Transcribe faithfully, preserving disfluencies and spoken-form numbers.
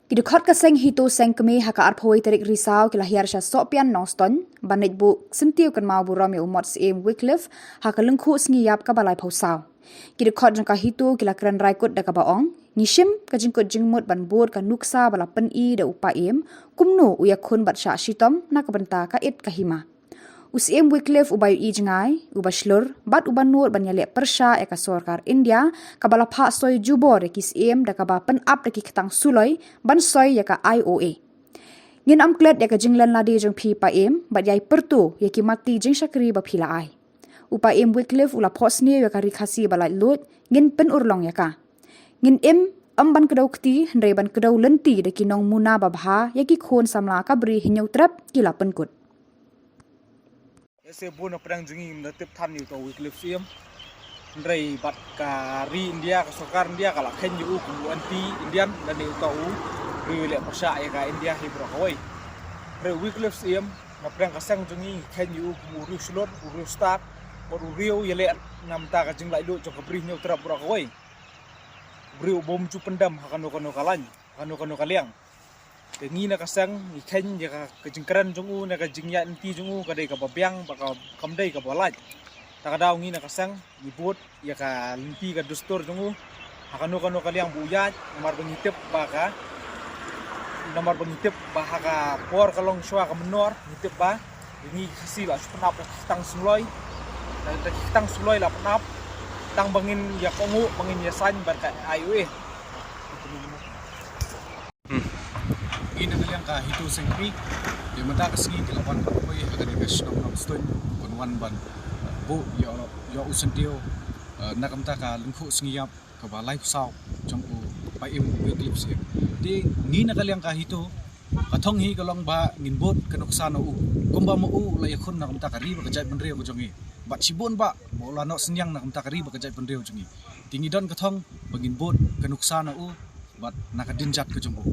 Ki dkhot ka seng HITO seng kmie ha ka arphew tarik Risaw ki la hiar sha Sohpian Nongstoiñ ban leit buh syntiew kynmaw burom ïa u mot Syiem Wycliffe ha ka lyngkhuh sngi ïap kaba laiphew saw. Ki dkhot jong ka HITO ki la kren raikut da kaba ong, ngi shim ka jingkut jingmut ban bud ka nuksa ba la pyni da u Paiem, kumno u ïakhun bad shah shitom na ka bynta ka it ka hima. U Syiem Wycliffe uba ïohi jngai, uba shlur bad uba nud ban ïaleh pyrshah ïa ka sorkar India kaba la phah soi jubor ïa ki syiem da kaba pynap da ki ktang suloi ban soi ïa ka I O A. Ngin ym klet ïa ka jinglen lade jong phi Paiem bad ïai pyrto ïa ki mati jingshakri ba phi la ai. U Paiem Wycliffe u la phohsniew ïa ka Ri Khasi ba laitluid, ngin pynurlong ïa ka. Ngin im ym ban kdew kti hynrei ban kdew lynti da ki nongmuna babha ïa ki khun samla ka Bri Hynñiewtrep ki la pynkut. Lehse bun na pdeng jong ngi ngim da tip than ïa uta u Wycliffe Syiem. Hynrei bad ka ri India, ka sorkar India ka la kheiñ ïa u kum u anti Indian lane uta u riew ïaleh pyrshah ïa ka India hi baroh kawei. Hynrei u Wycliffe Syiem na pdeng ka seng jong ngi ngi kheiñ ïa u kum u riew shlur, u riew stad bad u riew ïaleh namar ka jinglaitluid jong ka Bri Hynñiewtrep baroh kawei. U riew bym ju pyndem ha kano kano ka lain, ha kano kano ka liang. Te ngi na ka seng ngi kheiñ ïa ka, ka jingkren jong u, na ka jingïaid lynti jong u ka dei kaba biang bad ka, kam dei kaba lait. Ta ka daw ngi na ka seng ngi bud ïa ka lynti ka dustur jong u ha kano kano ka liang ba u ïaid, namar ba ngi tip ba ka, namar ba ngi tip ba ha ka por ka long shuwa ka mynnor ngi tip ba ngi Khasi la shu pynap da ki ktang suloi, da, da ki ktang suloi la pynap tang ba ngin ïa kohnguh, ba ngin ïa saiñ bad ka I O A. Ngi na ka liang ka HITO seng kmie, te mynta ka sngi ki la wan ban poi ha kane ka shnong Nongstoiñ, ban wan ban, eh, buh ïa, ïa u syntiew, eh, na ka bynta ka lyngkhuh sngi ïap kaba laiphew saw jong u Paiem Wycliffe Syiem. Te ngi na ka liang ka HITO, ka thong hi ka long ba ngin bud ka nuksa na u, kumba ma u u la ïakhun na ka bynta ka ri bad ka jaitbynriew ka jong ngi. Bad shibun ba ma u la noh synñiang na ka bynta ka ri bad ka jaitbynriew jong ngi. Te ngi don ka thong ba ngin bud ka nuksa na u bad na ka dien jait ka jong u.